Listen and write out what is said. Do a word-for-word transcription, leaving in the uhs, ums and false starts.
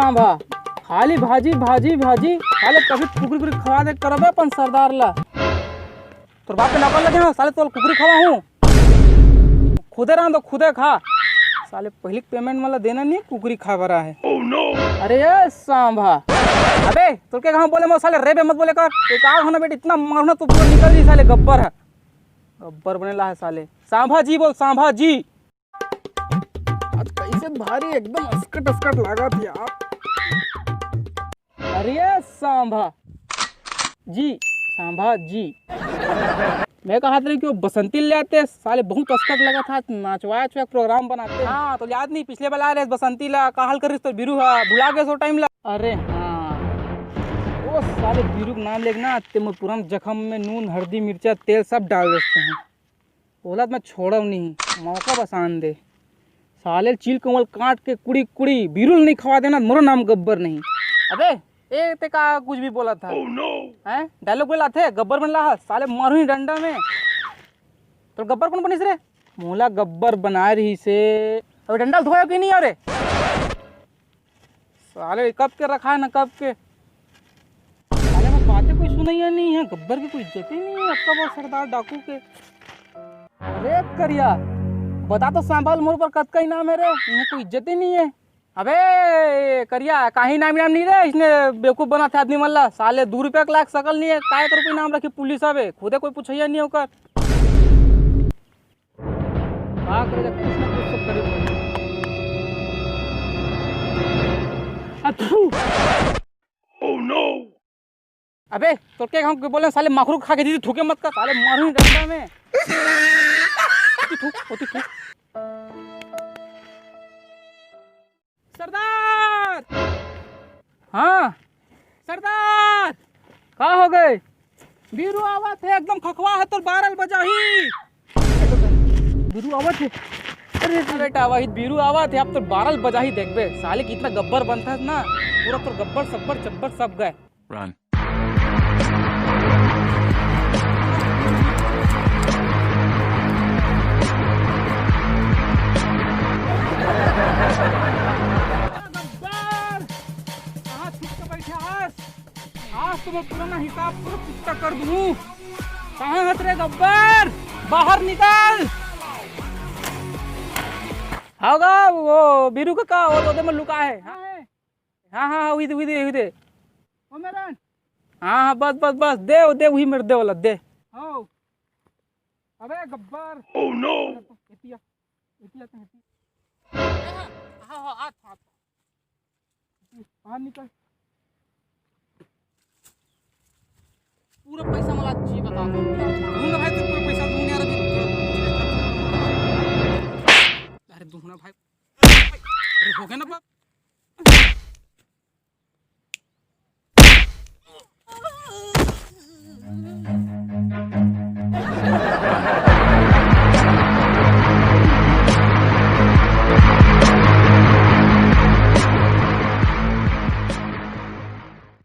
सांभा, खाली भाजी, भाजी, भाजी। साले कभी कुकरी, कुकरी खवा दे करबे अपन सरदार ला। तोर बाप के नौकर लगे हो, साले तोर कुकरी खवा हूँ। खुदे रहा तो खुदे खा। साले पहली पेमेंट मला देना नहीं, कुकरी खा बर आहे। अरे ये सांभा, अबे तोर के कहाँ बोले, मैं साले रेबे मत बोले कर। एक आग होना बेटा, इतना मारना तो पूरा निकल जी साले, गब्बर है। गब्बर बने ला है साले। सांभा जी बोल, सांभा जी। आज कैसे भारी एकदम असकट असकट लागत यार। अरे सांभा जी, सांभा जी। मैं कहा था कि वो बसंती ले आते, साले बहुत असकट लगा था, नाचवाया चुया प्रोग्राम बनाते। हाँ, तो याद नहीं, पिछले बार आ रहे बसंती ला, का हाल कर रही तो बीरू हा, भुला गए सो टाइम ला। अरे हाँ, वो साले बीरू के नाम लेके ना, ते मोर पुरान जख्म में नून, हल्दी, मिर्चा, तेल सब डाल देते हैं। ओला त मैं छोड़व नहीं, मौका बस आन दे। साले चील कमल काट के कुड़ी कुड़ी बीरू ल नहीं खवा देना, मोरो नाम गब्बर नहीं। अबे, ए ते का कुछ भी बोला था? हैं? डायलॉग बोला थे, गब्बर बन ला हा, साले मारू ही डंडा में। तो गब्बर कौन बनिस रे? मोला गब्बर बनाए रही से। अबे डंडा ल धोया कि नहीं यार? साले कब के रखा है ना कब के। साले मैं बातें कोई सुनैया नहीं है, गब्बर की कोई इज्जत ही नहीं है, अक्का बड़ सरदार डाकू के। अरे करिया, बता तो सांभा ल मोर ऊपर कतका इनाम है रे, इन्हें कोई इज्जत ही नहीं है। अबे करिया, काहे इनाम इनाम नहीं रे, इसने बेवकूफ बनाथे आदमी मन ला। साले दू रुपया के लायक सकल नहीं है, काय के रुपया इनाम रखी पुलिस अबे, खुदे कोई पूछैया नहीं है ओकर। का करे जा, कुछ ना कुछ तो करे पड़ही। अथू। अबे तोर के हम के बोले साले माखरू खा के दीदी थूके मत कर, साले मारू ही डंडा में। ओती थूक, ओती थूक। सरदार! हाँ, सरदार! का हो गए? बीरू आवत हे, एकदम खखवा हे तोर बारह बजाही। बीरू आवत हे। अरे बेटा, वही बीरू आवत हे, अब तोर बारह बजाही देखबे। साले कितना गब्बर बनता है ना, पूरा तोर गब्बर, सब्बर, चब्बर सब गए। Run। गब्बर, कहाँ छुप के बैठे हस? आज तो मैं पुराना हिसाब पूरा चुकता कर दूँ। कहाँ हस रे गब्बर? बाहर निकल। आओगा वो बीरू का, वो तो में लुका है। हाँ, हाँ, हाँ, उही दे, उही दे, उही दे। ओ मेरन। हाँ, हाँ, बस, बस, बस, दे, दे, उही मेर दे वाला, दे। हो। अबे गब्बर। Oh no। एतिया, एतिया, एतिया। हाँ, हाँ, हाथ, हाथ। बाहर निकल। पूरा पैसा मला जी बता दो।